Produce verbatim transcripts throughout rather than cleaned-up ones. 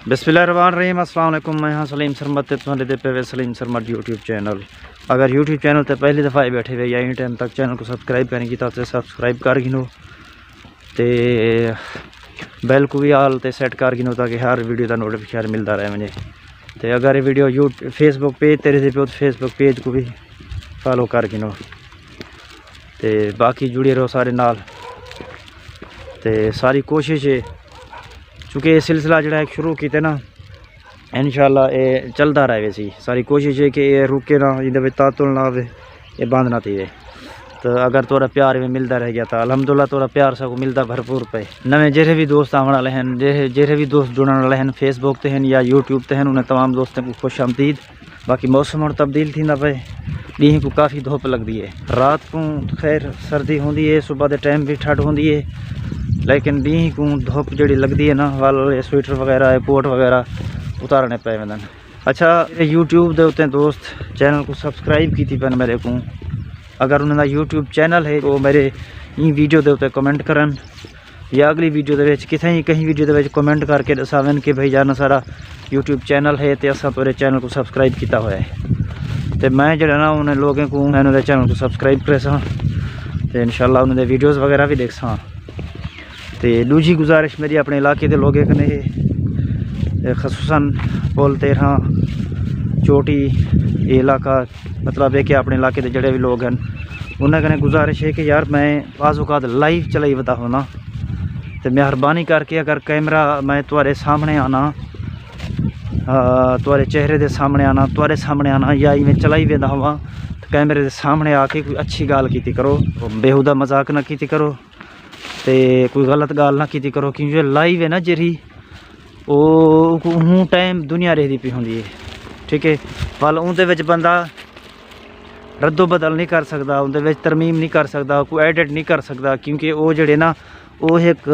بسم اللہ الرحمن الرحیم۔ السلام علیکم، میں ہاں سلیم سرمد تے تساں ݙیہدے پئے وے سلیم سرمد یوٹیوب چینل۔ اگر یوٹیوب چینل تے پہلی دفعہ آئے بیٹھے وے یا ایں ٹائم تک چینل کوں سبسکرائب کائنی کیتا تے سبسکرائب کر گھنو تے بیل کوں وی آل تے سیٹ کر گھنو تاکہ ہر ویڈیو دا نوٹیفکیشن ملدا رہ ونڄے۔ تے اگر اے ویڈیو یو فیس بک پیج تے ݙیہدے پئے ہو تے فیس بک پیج کوں وی فالو کر گھنو۔ تے باقی جڑے رہو سارے نال۔ تے ساری کوشش ہے، چونکہ یہ سلسلہ جڑا ہے شروع کیتے نا، انشاءاللہ اے چلدا رہے سی۔ ساری کوشش ہے کہ اے رکے نہ، ایندے وچ تعطل نہ آوے، اے بند نہ تھیوے۔ تو اگر تہاݙا پیار ایویں ملدا رہ ڳیا تو الحمدللہ تہاݙا پیار ساکوں ملدا بھرپور پئے۔ نویں جیڑھے وی دوست آوݨ والے ہن، جیڑھے جیڑھے وی دوست جڑݨ والے ہن، فیس بک تے ہن یا یوٹیوب تے ہن، انہیں تمام دوستاں کوں خوش آمدید۔ باقی موسم ہݨ تبدیل تھیندا پئے، ݙینہہ کوں کافی دھپ لڳدی ہے۔ رات کوں خیر سردی ہوندی ہے، صبح دے ٹائم وی ٹھڈ ہوندی ہے، لیکن ݙینہہ کوں دھپ جیڑھی لڳدی ہے نا، ول اے سویٹر وغیرہ ہے، کوٹ وغیرہ اتارݨے پئے ویندن۔ اچھا، میرے یوٹیوب دے اتے دوست چینل کوں سبسکرائب کیتی پن میرے کوں، اگر انہاں دا یوٹیوب چینل ہے تو میرے ایں ویڈیو دے اتے کمنٹ کرن۔ یا اگلی ویڈیو دے وچ کتھائیں کہیں ویڈیو دے وچ کمنٹ کر کے ݙساون کہ بھئی جان ساݙا یوٹیوب چینل ہے تے اساں تیرے چینل کوں سبسکرائب کیتا ہویا ہے۔ تے میں جڑا نا انہیں لوگوں کوں، میں انہاں دے چینل کوں سبسکرائب کریساں تے انشاءاللہ انہاں دے ویڈیوز وغیرہ وی ݙیکھساں۔ تے ݙوجھی گزارش میری اپݨے علاقے دے لوگوں کنے ہے، اے خصوصاً پل تیرہ، چوٹی، اے علاقہ، مطلب ہے کہ اپݨے علاقے دے جڑے وی لوگ ہن، انہاں کنے گزارش ہے کہ یار میں بعض اوقات لائیو چلائی ودا ہونا، تے مہربانی کر کے اگر کیمرہ میں تہاݙے سامݨے آنا، آ، تہاݙے چہرے دے سامݨے آنا، تہاݙے سامݨے آنا یا ایویں چلائی ویندا ہواں، تے کیمرے دے سامݨے آ کے کوئی اچھی ڳالھ کیتی کرو، بیہودہ مذاق نہ کیتی کرو، تے کوئی غلط ڳالھ نہ کیتی کرو، کیونکہ لائیو ہے نا جیڑھی، او، اوکوں اوں ٹائم دنیا ݙیہدی پئی ہوندی ہے، ٹھیک ہے۔ ول اوندے وچ بندہ رد و بدل نہیں کر سڳدا، اوندے وچ ترمیم نہیں کر سڳدا، کوئی ایڈٹ نہیں کر سڳدا، کیونکہ او جڑے نا، او ہک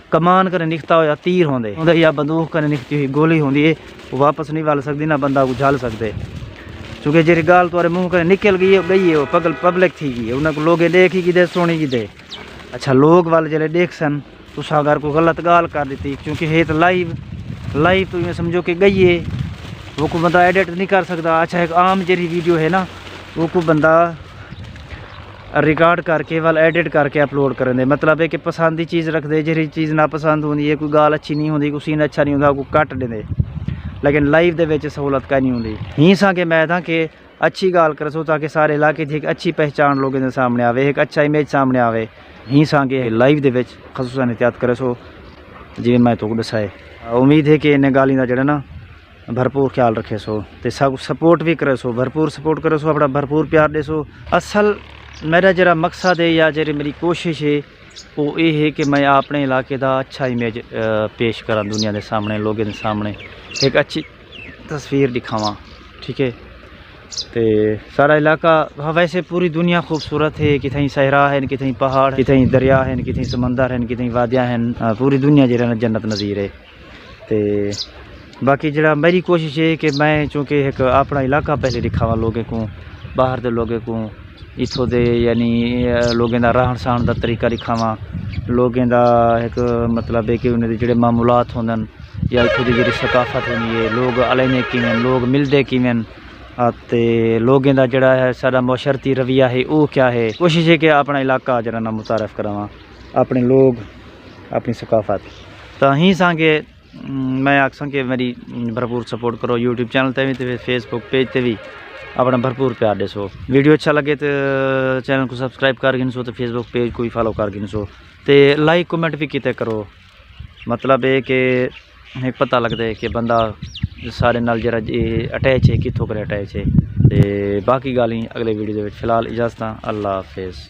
کمان کنے نکھتا ہویا تیر ہوندے، ہوندے یا بندوق کنے نکھتی ہوئی گولی ہوندی ہے، او واپس نہیں ول سڳدی، نہ بندہ کوں جھل سڳدے۔ چونکہ جیڑھی ڳالھ تہاݙے منہ کنے نکل ڳئی ہے، او ڳئی ہے، او پگل پبلک تھی ڳئی ہے، انہاں کوں لوگیں ݙیکھ ہی گھدے، سݨ ہی گھدے۔ اچھا، لوگ ول جیڑھے ݙیکھسن، تساں اگر کوئی غلط ڳالھ کر ݙتی، کیونکہ ہے تاں لائیو، لائیو توں ایویں سمجھو کہ ڳئی ہے، اوکوں بندہ ایڈٹ نہیں کر سڳدا۔ اچھا، ہک عام جیڑھی ویڈیو ہے نا، اوکوں بندہ ریکارڈ کر کے ول ایڈٹ کر کے اپلوڈ کریندے، مطلب ہے کہ پسند دی چیز رکھدے، جیڑھی چیز ناپسند ہوندی ہے، کوئی ڳالھ اچھی نہیں ہوندی، کوئی سین اچھا نہیں ہوندا، اوکوں کٹ ݙیندے۔ لیکن لائیو دے وچ سہولت کائنی ہوندی۔ ہیں سانگے میں تاں کہ اچھی ڳالھ کریسو تاکہ سارے علاقے دی ہک اچھی پہچان لوگوں دے سامݨے آوے، ہک اچھا امیج سامݨے آوے۔ ہیں سانگے لائیو دے وچ خصوصاً احتیاط کریسو، جیویں میں تہاکوں ݙسائے۔ امید ہے کہ انہیں ڳالھیں دا جڑا نا بھرپور خیال رکھیسو تے ساکوں سپورٹ وی کریسو، بھرپور سپورٹ کریسو، اپݨا بھرپور پیار ݙیسو۔ اصل میݙا جیڑھا مقصد ہے یا جیڑھی میݙی کوشش ہے، او اے ہے کہ میں اپݨے علاقے دا اچھا امیج، آ، پیش کراں دنیا دے سامݨے، لوگوں دے سامݨے ہک اچھی تصویر ݙکھاواں، ٹھیک ہے۔ تے سارا علاقہ، ہاں، ویسے پوری دنیا خوبصورت ہے، کتھائیں صحرا ہن، کتھائیں پہاڑ، کتھائیں دریا ہن، کتھائیں سمندر ہن، کتھائیں وادیاں ہن، آ، پوری دنیا جیڑھا نا جنت نظیر ہے۔ تے باقی جیڑھا میری کوشش ہے کہ میں چونکہ ہک اپݨا علاقہ پہلے ݙکھاواں لوگوں کوں، باہر دے لوگوں کوں، اتھوں دے یعنی، آ، لوگوں دا رہݨ سہݨ دا طریقہ ݙکھاواں، لوگوں دا ہک مطلب ہے کہ انہیں دے جیڑھے معمولات ہوندن یا اتھوں دی جیڑھی ثقافت ہوندی ہے، لوگ الیندے کیویں، لوگ ملدے کیویں، آ، تے لوگوں دا جیڑھا ہے ساݙا معاشرتی رویہ ہے، او کیا ہے۔ کوشش ہے کہ اپݨا علاقہ جیڑھا نا متعارف کراواں، اپݨے لوگ، اپݨی ثقافت۔ تاں ہیں سانگے میں آکھساں کہ میری بھرپور سپورٹ کرو، یوٹیوب چینل تے وی تے فیس بک پیج تے وی اپݨا بھرپور پیار ݙیسو۔ ویڈیو اچھا لڳے تے چینل کوں سبسکرائب کر گھنسو تے فیس بک پیج کوں وی فالو کر گھنسو تے لائک کمنٹ وی کیتے کرو۔ مطلب ہے کہ ہک پتہ لڳدے کہ بندہ سارے نال جیڑھا اٹیچ ہے، کتھوں کرے اٹیچ ہے۔ تے باقی ڳالھیں اڳلے ویڈیو دے وچ۔ فی الحال اجازتاں، اللہ حافظ۔